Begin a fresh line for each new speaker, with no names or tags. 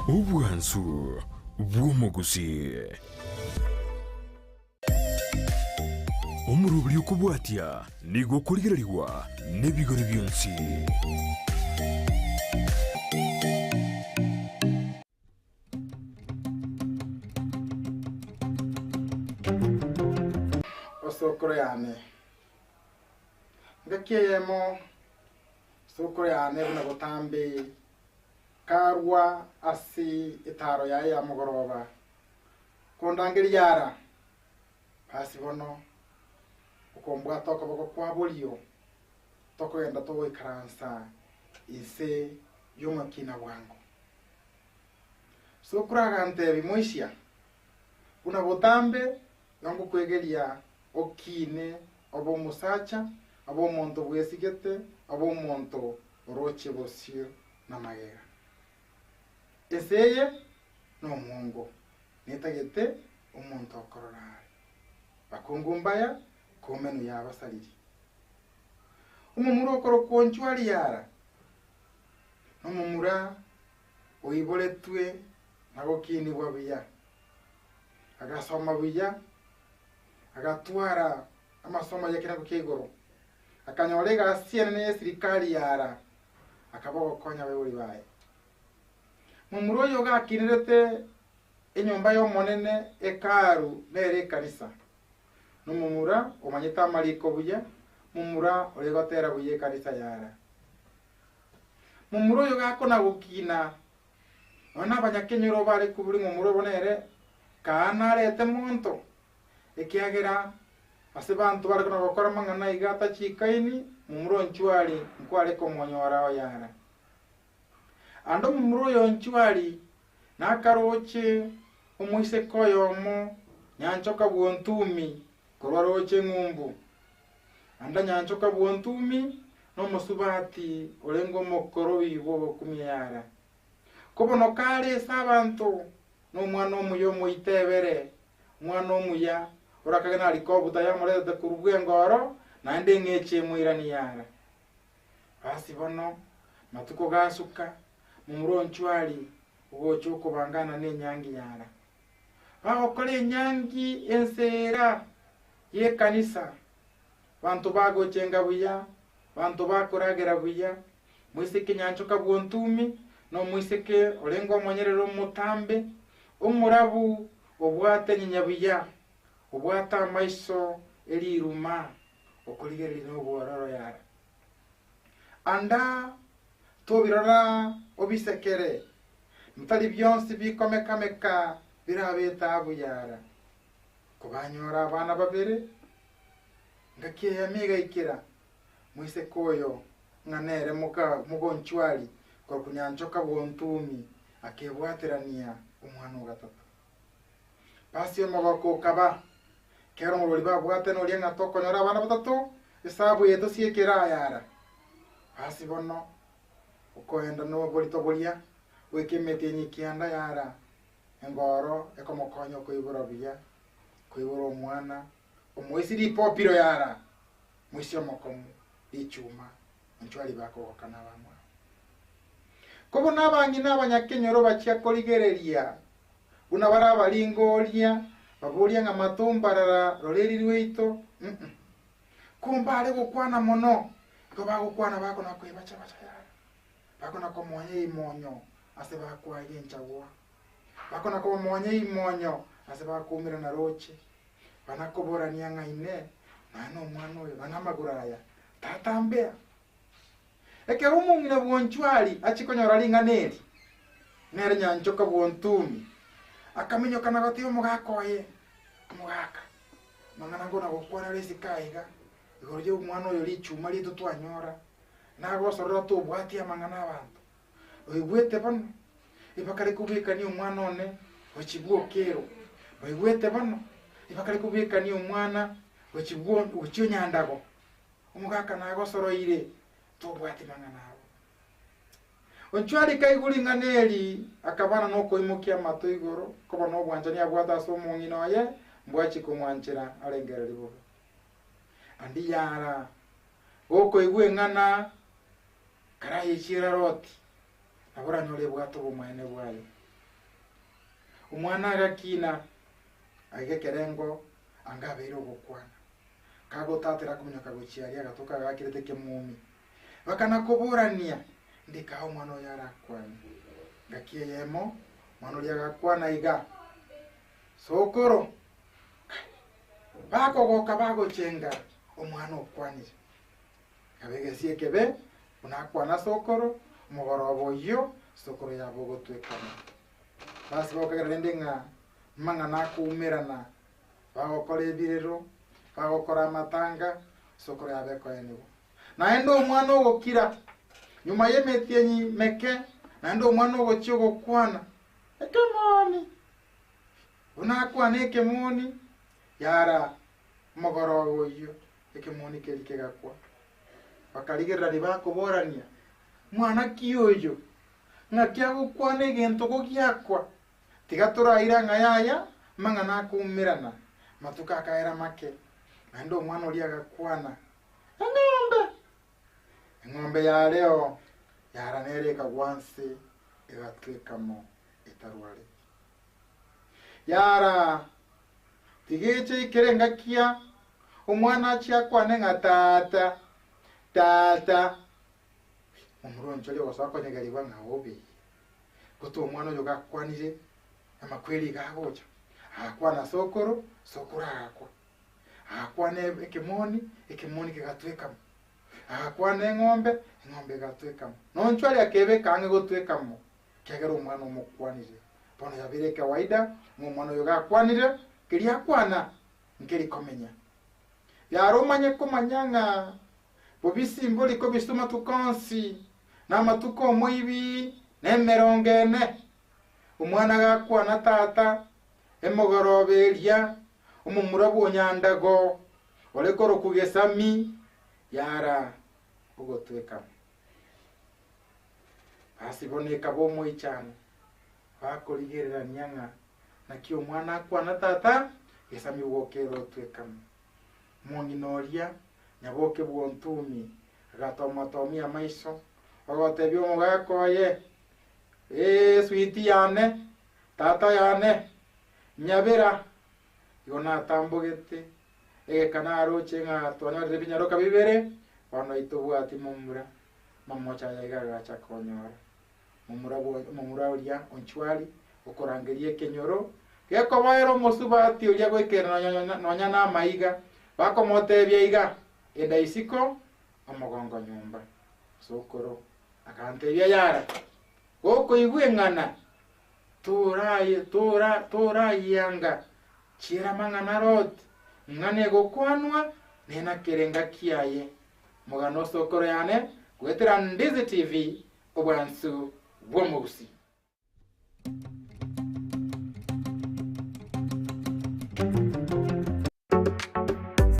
Obwansu bw'omogusii. Omoroberi okobwatia nigo okorigererigwa nebigori bionsi.
Osokoro yane. Engaki eyemo sokoro yane buna botambe karwa ase etaaro yaye ya mogoroba kondangeria ara, basi bono okombwata okoboko kwa borio tokogenda togoikaransa inse y'omokina bwango. Sokoro agantebia, Moisia, buna botambe igo ngokwegeria okiine obe omosacha, obe omonto bwesigete, obe omonto oroche bosio na magega. Ense eye nomwongo, netagete omonto okorora are. Bakungu mbaya, komenu yabasaririe. Omomura okorokwa Onchwariara, nomomura oiboretwe na gokinigwa buya, agasoma buya, agatwara amasomo y'ekerengo kia igoro, akanyora egasi enene y'esirikari yara, akaba ogokonya abaibori baye. Momura oyo gakinerete enyomba y'Omonene, Hekalu, nere ekanisa, nomomura omanyete amariko buya, momura ore gotera buya ekanisa yara. Momura oyo gakona-gokina, nonya nabanyakenyoro bare koboria ng'a omura obo nere kaa narete monto, ekiagera ase banto bare kona-gokora amang'ana iga atachikaini, momura onchwari nkware komonyora oyara. Ande omomura oyo onchwari nakaroche omoiseke oyomo nyanchoka bw'ontumi korwa roche ng'umbu. Ande nyanchoka bw'ontumi nomosubati orenge omokorobi bw'ogokumia yara. Kobono kare ase abanto, nomwana omuya omoitebere, omwana omuya, orakage narike obuta yamoretete korwa bw'engoro, naende eng'echo emoirani yara. Basi bono, matuko gasuka, momura onchwari ogocha okobangana nenyangi yara. Bagokora enyangi enseera y'ekanisa, Banto bagochenga buya, banto bakoragera buya, moiseke nyanchoka bw'ontumi, na omoiseke orenge omonyerere omotambe, omorabu, obwate nyinya buya, obwate amaiso e riruma, okorigereria nobwororo yara. Anda tobirora obisekere, ntari bionsi bikomeka-meka birabe etaabu yara. Kobanyora abana babere, Ngaki eyemo egaikera moiseke oyo ng'a nere moka mogonchwari korwa nyanchoka bw'ontumi akebwaterania omwana o gatato. Basi omogoko okaba, kera omorwori babwatana oria ng'a tokonyora abana batato, esabu eye tosiekere ayara. Basi bono okoenda noborito boria goika emetienyi kianda yara engoro ekomokonya okoibora buya, koibora omwana Omoisi ripopiro yara, moisi omokomu richuma, onchwari bakogoka nabamwabo. Ko buna abang'ina abanyakenyoro bachia korigereria, buna bare abaringoria, baboria ng'a matombarara roreri rwaito, mm. Ko mbare gokwana mono, igo bagokwana bakona koebacha-bacha yara, bakona komonya ebimonyo ase bakwaria enchagwa, bakona komonya ebimonyo ase bakoumerana roche. Bana koborania ng'a Inee, nonya nomwana oyo, nonya namagoro aya, tata mbea? Ekero omong'ina bw'onchwari achia konyora ring'ana eri, nere nyanchoka bw'ontumi, akaminyoka na gotebia omogaka oye, Omogaka, amang'ana nkona gokwana are isiko aiga, igoro y'omwana oyo richuma riaito twanyora, nagosorora tobwatie amang'ana 'abanto. Oigwete bono? Ribakare kobwekania omwana one gochia bw'okero. Oigwete bono? Ribakare kobwekania omwana gochia bwo gochia onyandago. Omogaka nagosoroire, tobwati mang'ana abo. Onchwari kaigwa ring'ana eri, akabana nokoimokia amato igoro, koba nobwanchani abwate ase omong'ina oye, mbwachie komwanchera arengererie bobe. Andi yara, gokoigwa eng'ana Karayechiera Loti, nabo oranyore ebwate obomaene bwaye. Omwana agakina, aiga ekerengo anga abeire ogokwana. Kagotatera akominyoka gochia aria agatoka agakirete kemomi. Bakana koborania, Ndika omwana oyo arakwane. Ngaki eyemo, omwana oria agakwana iga, Sokoro! Kai! Bakogoka bagochenga, omwana okwanire. Ekaba egesie ekebe, buna akwana sokoro, omogoroba oyio, sokoro yabo ogotwekana. Basi bagokagera rende ng'a amang'ana akoumerana, bagokora ebirero, bagokora amatanga, sokoro yabo ekoenigwa. Naende omwana ogokira, nyuma y'emetienyi meke, naende omwana ogochia ogokwana, Ekemoni! Buna akwana ekemoni, yara omogoroba oyio, ekemoni keria kegakwa. Bakarigererania bakoborania, Mwana ki oyo? Ng'aki agokwana egento gogiakwa? Tiga toraire ng'a yaya, amang'ana akoumerana. Amatuko akaera make, naende omwana oria agakwana, Eng'ombe! Eng'ombe yareo yara nere ekagwa nse, egatwekamo etarwareti. Yara, tiga eche ekere engakia omwana achie akwane ng'a tata, tata. Omoronche oria ogosoa konyegerigwa ng'a obe. Gote omwana oyo gakwanire, amakweri iga agocha, agakwana sokoro, sokoro agakwa. Agakwana ekemoni, ekemoni kegatwekamo. Agakwana eng'ombe, eng'ombe egatwekamo. Nonchwa aria akebeka ang'e gotwekamo, ekiagera omwana omokwanire. Bono yabeire ekawaida ng'a omwana oyo gakwanire, keria akwana nkeri komenya. Yare omanye komanya ng'a bobisi mbori kobisa amatuko onsi, na amatuko omoibi nemerongo ene. Omwana gakwana tata, emogoroba eria, omomura bw'onyandago, ore korokwa Gesami, yara ogotwekamo. Basi bono ekaba omoichano, bakorigererania ng'a naki omwana akwana tata, Gesami bwokera otwekamo. Omong'ina oria, nyaboke bw'ontumi, agatomotomia amaiso, ogotebia omogaka oye, Ee, switi yane, tata yane, nyabera. Igo natambogete, egeka naroche ng'a twanyorire ebinyaroka bibere, bono itobwati momura, mamocha aye iga agacha konyora. Momura bwo omomura oria onchwari, okorangeria ekenyoro, gekoboera omosubati oria goikera nonya nonya namaiga, bakomotebia iga, Enda isiko, omogongo nyomba. Sokoro akantebia yara, gokoigwa eng'ana, toraye tora torayianga, chiera amang'ana Lot, ng'ana egokwanwa, nena kere engaki yaye. Omogano osokoro yane goetera Ndizi TV, obwansu bw'omogusii.